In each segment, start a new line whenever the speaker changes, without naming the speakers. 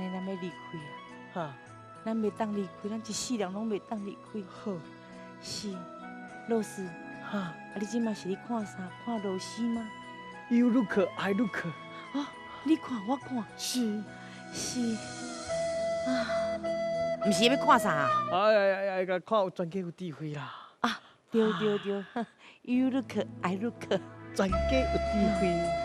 按呢咱欲離開啊？
哈，
咱袂當離開，咱一世人攏袂當離開。
好，
是，老師，
哈，
啊，你這馬是咧看啥？看老師嗎？
You look, I look。
哦，你看，我看，
是。
是啊，毋是欲看啥？
哎哎哎，共看有專家有智慧啦。
啊，對對對，You look, I look，
專家有智慧。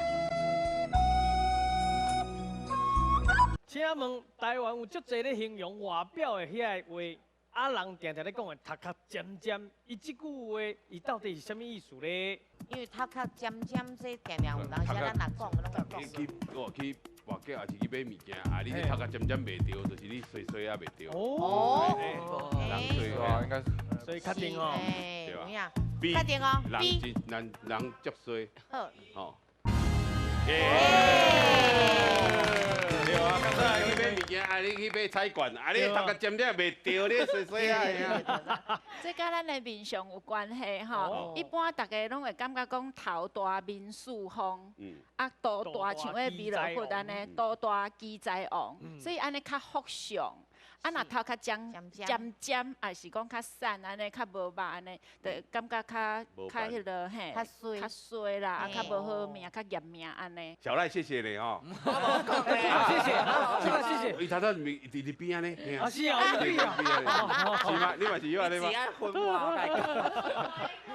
請問台灣有足濟咧形容外表的遐个話，啊人定定咧講的頭殼尖尖，伊這句話伊到底是啥物意思咧？
因為頭殼尖尖，這定定有當時咱若講，攏會講。
你去哦去跋筊，抑是去買物件，啊，你這頭殼尖尖袂著，就是你衰衰仔袂著。
哦，
人衰
對啊，應該是。
所以確定哦。
有影。
B，
確定哦。
人
B。
真人人足衰。
好。
吼。對啊，剛才去買物件，啊，你去買彩券，啊，你頭殼尖尖袂著，你衰衰仔。
這佮咱的面相有關係吼。一般大家攏會感覺講頭大面四方，啊，肚大像彼彌勒佛按呢，肚大機財旺，所以按呢較福相。啊，若頭較尖尖尖，抑是講較瘦按呢，較無肉按呢，就感覺較較彼落嘿，
較衰
較衰啦，啊，較無好命，較業命按呢。
小賴，謝謝你哦。
謝謝，謝謝。
伊頭頭毋是佇佇邊仔呢？
啊是啊，
佇邊仔呢？是嗎？你嘛是有按呢嗎？
只愛混我。